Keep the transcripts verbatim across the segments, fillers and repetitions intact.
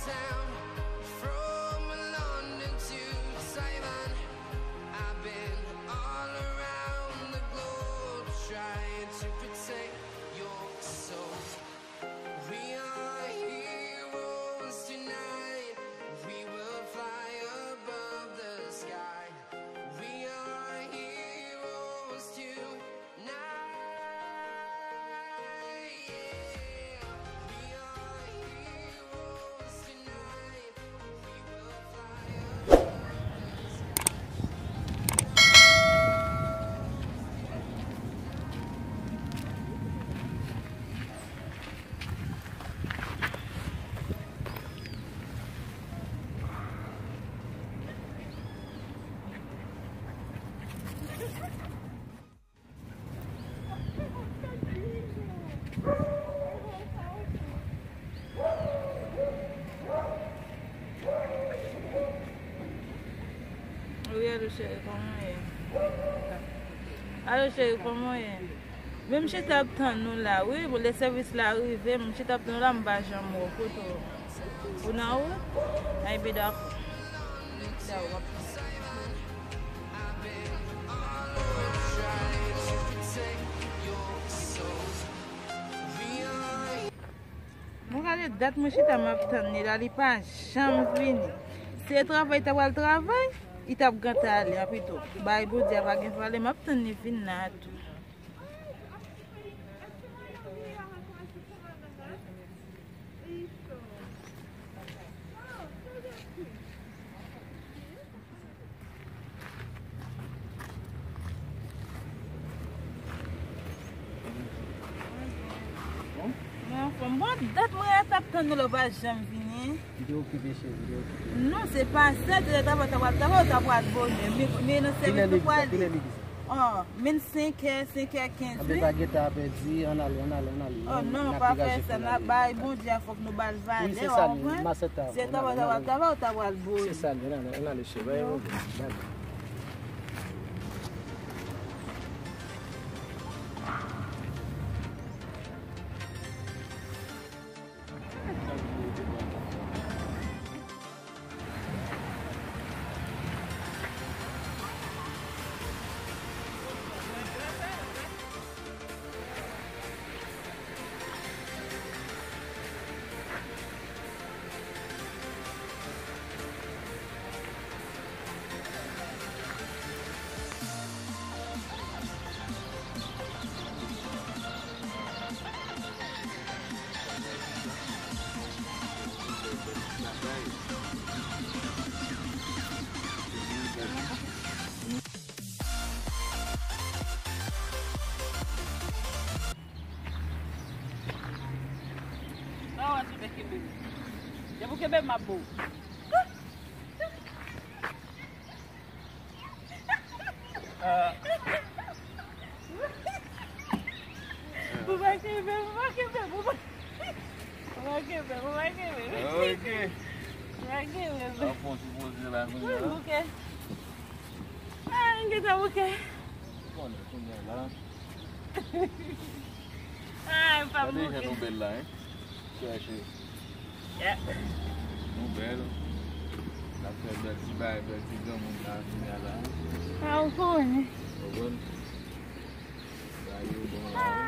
From London to Taiwan, I've been all around the globe trying to protect your soul. We are heroes tonight. We will fly above the sky. We are heroes tonight. Wi, alo cheri, kòman w ye? Alo cheri, kòman w ye? Men m chita ap tann ou la, wi, bon, lè sèvis la rive, m chita ap tann ou la, m pa janm wè w. Kote w? Ou nan wout? Ay, bida. Bida, w ap Nou gade dat mwen chita m ap tann li la, li pa janm vini. Si e travay ta pral travay, li t ap gentan ale an pito. Bay Bondye a pa gen vale, m ap tann li vin la tou. Mwen anfòm. Bon, dat mwen ret ap tann ou la, ou pa janm vini. Li te okipe, cheri, li te okipe. Non, se pa sa, se ta pral, ta pral, ta pral, ta pral bonè. Men, men nan sèvis nou pral. Kilè legliz la? Oh, men senkè, senkè kenz, wi. Anben, pa gentan pèdi, ann ale, ann ale, ann ale. Oh non, pa fè sa, n ap bay Bondye a, fòk nou ba l valè, w konprann? Se ta pral, ta pral, ta pral, ta pral bonè. Se sa, ann ale, ann ale, cheri, bay Bondye, bay. Sa w ap fè kenbe m? Depi w kenbe m, m ap bo w. Ou pa kenbe m, ou pa kenbe m, ou pa, ou pa kenbe m, ou pa kenbe m. Ok. Ou pa kenbe m. Ap fè yon ti poze la kounye a. Bouke. Ah, m gentan bouke. Ou konnen kounye a la. Ah, m pa bouke. Gade jan nou bèl la, hein? Chèche. Yeah. Nou bèl. N ap fè bèl ti bagay, bèl ti granmoun la kounye a la. Ah, ou konnen. Ou konprann? Bagay yo bon la, wi.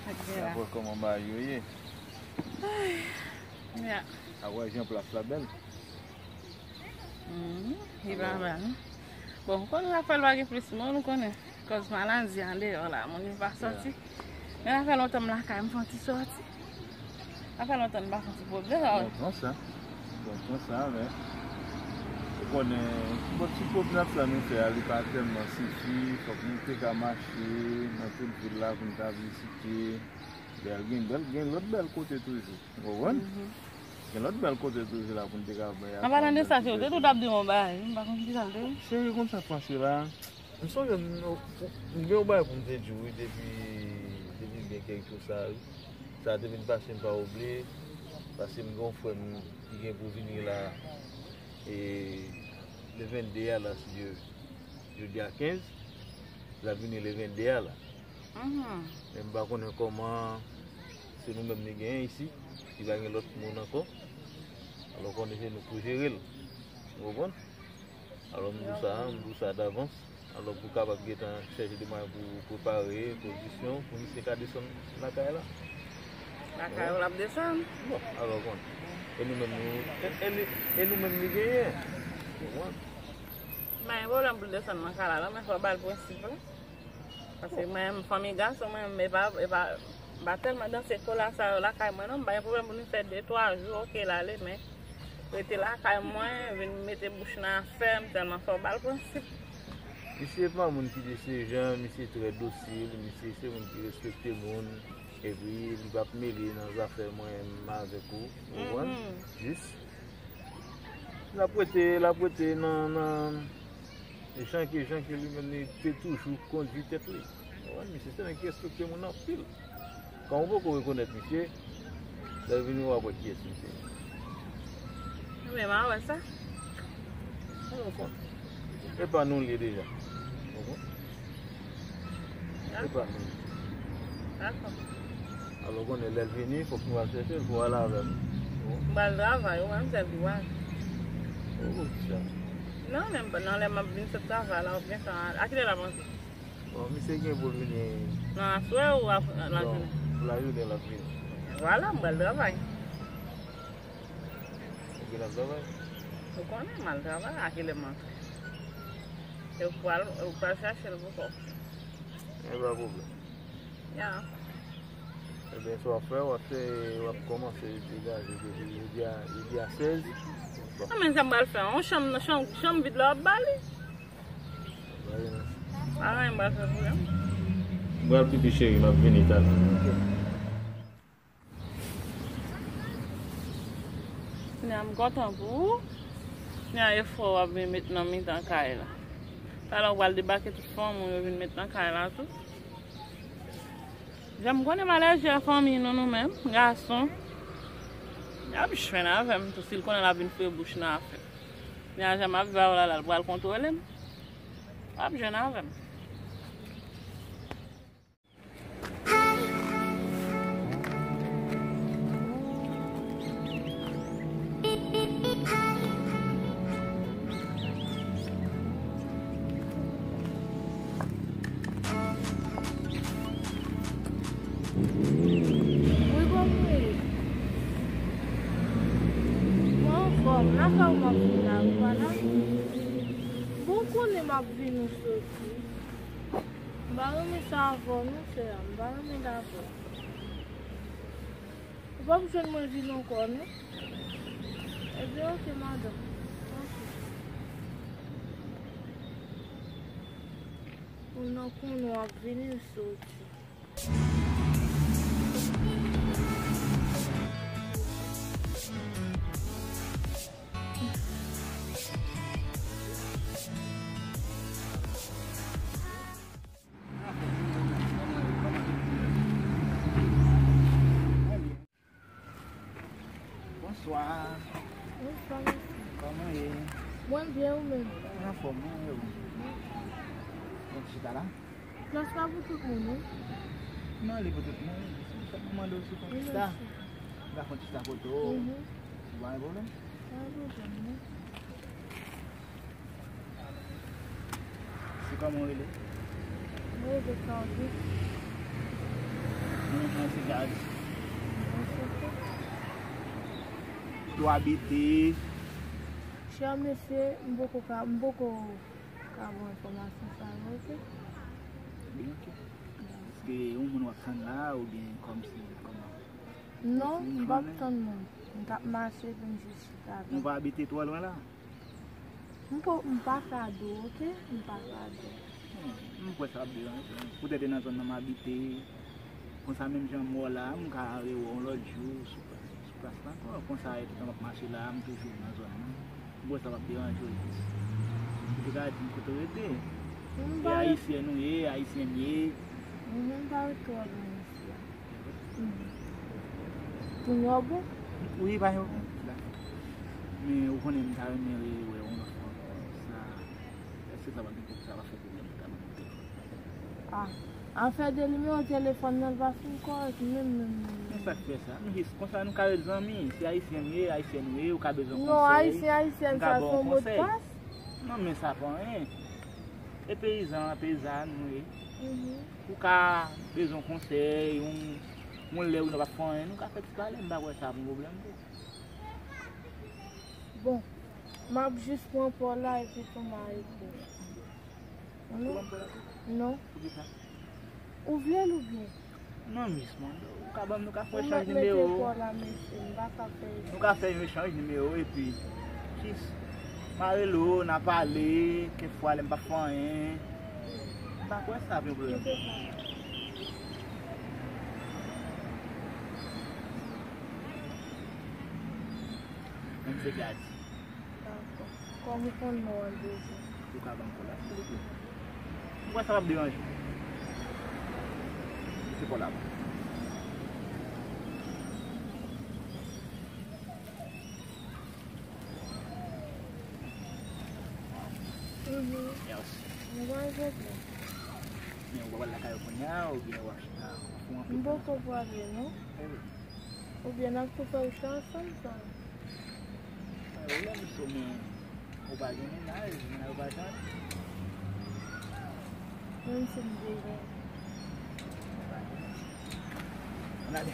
N ap wè kòman bagay yo ye. Yeah. A wè jan plas la bèl. Mhm, li pa mal, non. Bon, konnen Raphaël pa gen plis moun, ou konnen. Kòz maladi andeyò la, moun yo pa sòti. Men sa fè lontan m lakay, m fè yon ti sòti. Sa fè lontan m pa fè yon ti pwoblèm. Bon, pran sa. Bon, pran sa, men. Ou konnen, bon, ti pwoblèm sa nou fè a, li pa tèlman sifi, fòk nou te ka mache nan tout vil la pou n ta vizite. Bèl, gen bèl, gen lòt bèl kote toujou. Ou konprann? Mhm. Gen lòt bèl kote toujou la pou n te ka bay. An palan de sa, cheri, ou te tou t ap di m yon bagay, m pa konn ki sa l te ye. Cheri, konn sa k pase la? M sonje m, m gen yon bagay pou m te di w, wi, depi, depi m gen kèk jou sa, wi. Sa te vin pase, m pa oubliye, paske m gen yon frè m ki gen pou vini la, e, le vennde a la, si Dye vle. Jodi a kenz, l ap vini le vennde a la. Mhm. Men m pa konnen kòman, Se nou menm li genyen isi, li pa gen lòt moun ankò. Alò, konnen se nou pou jere l. Ou konprann? Alò, m di w sa, m di w sa davans. Alò, pou kapab gentan chèche de mwayen pou prepare pozisyon, pou misye ka desann lakay la. Lakay ou l ap desann? Bon, alò, konnen. E nou menm, nou, e, e, nou- e nou menm li genyen. Ou konprann? Pa gen pwoblèm pou l desann nan kay la, non, men fò w ba l prensip la. Paske mwen menm, fanmi gason, mwen menm, e pa, e pa, m pa tèlman danse kola sa yo lakay mwen, non. M pa gen pwoblèm pou nou fè de, twa jou, oke, l ale, men rete lakay mwen, vin mete bouch nan afè m, tèlman fò w ba l prensip. Misye pa moun ki de se jan, misye trè dosil, misye se moun ki respekte moun, epi li p ap mele nan zafè mwen menm avèk ou, ou konprann? Jis. L ap rete, l ap rete nan, nan, e jan ke, jan ke li menm li te toujou kondui tèt li. Ou konprann? Misye se nèg ki respekte moun anpil. Kan ou poko rekonèt misye, lè l vini w ap wè kiyès misye ye. Mwen menm a wè sa. Ou konprann? E pa nou l ye deja. Ou konprann? E pa nou. Dakò. Alò, konnen lè l vini, fòk nou al chèche l pou al avè l. Ou konprann? M pral travay, ou menm sèl ki pral. Ou pou kisa? Non, menm pa, nan lè m ap vin sot travay la, ou gentan, a kilè l ap rantre? Bon, misye gen pou l vini. Nan aswè ou ap, nan lajounen? Bon, pou lajounen l ap vini. Vwala, m pral travay. Ou gen l ap travay? Ou konnen m al travay, a kilè m antre? E ou pral, ou pral chache l pou kò w. E pa pwoblèm. Ya. Ebyen, sa w ap fè, w ap fè, w ap kòmanse degaje depi jodi a, jodi a sèz. Bon. Nan men sa m pral fè, yon chanm, chanm, chanm vid la w ap ba li. Pa gen anyen m pral fè pou li. M pral pipi cheri, m ap vini talè. Ok. Kounye a m kontan pou ou. Kounye a efò w ap vin met nan mitan kay la. Talè ou pral debake tout fanmi w yo vin met nan kay la tou. Jan m konnen m alèji a fanmi nou, nou menm, gason. Y ap jwenn avè m tou, si l konnen l ap vin foure bouch nan afè. Kounye a jan m ap viv avè w la, l pral kontwole m. W ap jwenn avè m. Wi, kòman w ye? Mwen anfòm, lakay ou m ap vin la, ou pa la? Bon, ou konnen m ap vin ou soti. M pa renmen sa avè w non, sè a, m pa renmen l avè w. Ou p ap jwenn mwen vin ankò non. Ebyen, oke, madanm. Oke. Ou nan konnen w ap vini, m soti. Bonswa. Bonswa, mesye. Kòman w ye? Mwen byen, ou menm? Mwen anfòm, mwen e ou. Mwen chita la. Plas pa pou tout moun, wi. Non, li pou tout moun. Se pou sa mwen mande w si w konn chita. Wi, mesye. M ka fè yon ti chita kote w. Mhm. Ou pa gen pwoblèm? Pa gen pwoblèm, non. Se kòman w rele? Mwen rele Claudie. Mwen se Gad. Anchante. Kote w abite? Chè mesye, m poko ka, m poko ka ba w enfòmasyon sa yo, oke? Byen, oke. Èske yon moun w ap tann la, oubyen kòmsi, kòman? Non, m p ap tann moun. M t ap mache pou m jis chita la. Nou pa abite twò lwen la? M po-, m pa ka di w, oke? M pa ka di w. Hmm, m kwè sa ap deranje w. Poutèt e nan zòn nan m abite, konsa menm jan m wè w la, m ka rewè w yon lòt jou sou plas, sou plas la ankò. Konsa e toutan m ap mache la, m toujou nan zòn nan. M kwè sa p ap deranje w jis. Ou te ka di m kote w rete. E ayisyen ou ye, ayisyen m ye. M pa ret twò lwen isi a. Kounye a w bon? Wi, pa yon pwoblèm. Men ou konnen m ta renmen rewè w yon lòt fwa ankò. Sa, èske sa p ap gen, sa p ap fè pwoblèm pou ta ban m telefòn? A, afè de nimewo telefòn nan, l pa fin kòrèk menm, menm, menm, menm. Sa k fè sa? Nou jis konsa, nou ka ret zanmi. Se ayisyen m ye, ayisyen ou ye, ou ka bezwen konsèy, m ka ba w konsèy. Non, ayisyen, ayisyèn, sa se yon modpas. Non, men sa pa anyen. E peyizan, peyizàn nou ye. Ou ka bezwen konsèy, yon, yon lè ou nan p ap fè anyen, nou ka fè ti pale, m pa kwè sa pou pwoblèm tou. Bon, m ap jis pran pa w la epi tou m arete w. Non. Non. Ou vle l oubyen? Non, Miss, man. Ou ka ban m, nou ka fè echanj nimewo. Ou mèt mete pa w la, mesye, m pa ka fè. Nou ka fè yon echanj nimewo epi jis m a rele w, n a pale, kèk fwa lè m p ap fè anyen. M pa kwè sa ap yon pwoblèm. Mwen se Gadi. Dakò. Kòm ou konn non an deja. Ou ka ban m kò la, silvouplè? Mwen kwè sa p ap deranje w. Mete kò la ban m. Mèsi. Mwen pa gen pwoblèm. Men ou pral lakay ou kounye a, oubyen w ap chita? M poko prale, non. Oubyen n ap tou fè w chita ansanm sa. Ou menm sou men, ou pa gen mennaj, mennaj ou pa janm. Menm si m te gen. Ann ale.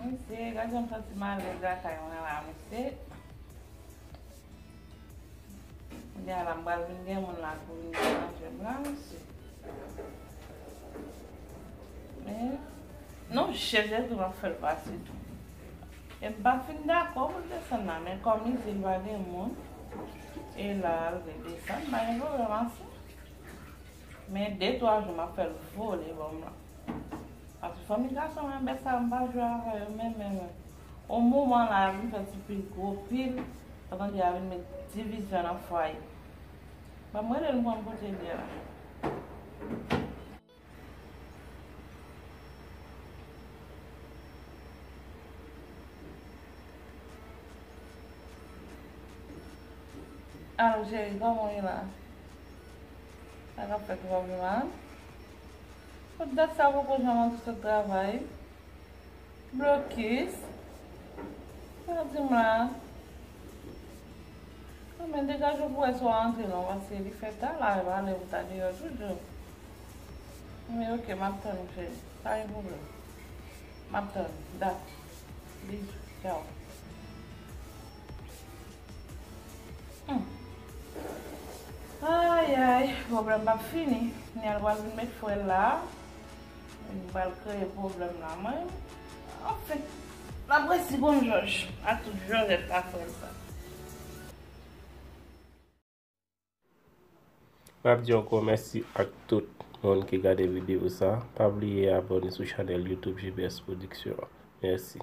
Mesye, gade yon santi m alèz lakay mwen la, mesye. Kounye a la, m pral vin gen moun la pou vin deranje m la, mesye. Men, non, chèche tou, m ap fè l pase tou. E m pa fin dakò pou l desann la, men kòm li di l pa gen moun, e la, l vle desann, pa gen pwoblèm ase. Men de twa jou, m ap fè l vole ban m la. Paske fanmi gason mwen bèt sa, m pa jwe avè yo menm, menm, menm. O moman la, y ap vin fè ti pil gwo pil, pandan y ap vin met divizyon nan fwaye. Ban m rele l, m konn kote l ye la. Alo, cheri, kòman w ye la? Sa k ap fèt, ou pa vle mal? Kot dat sa poko janm antre sot travay? Blokis. Sa di m la? Anben, degaje w pou wè si w a antre non, paske li fè ta la, e pa lè pou ta deyò toujou. Men oke, m ap tann ou, cheri. Pa gen pwoblèm. M ap tann ou. Dakò. Bizou. Tchaw. Hmm. Ay, ay, pwoblèm p ap fini. Nèl pral vin met fwèl la. Li pral kreye pwoblèm la. Mwen, anfen, l ap resi konn jòj ak tout jòjèt pa fwèl sa. M ap di ankò mèsi ak tout moun ki gade videyo sa. Pa bliye abòne sou chanèl YouTube J B S Production an. Mèsi.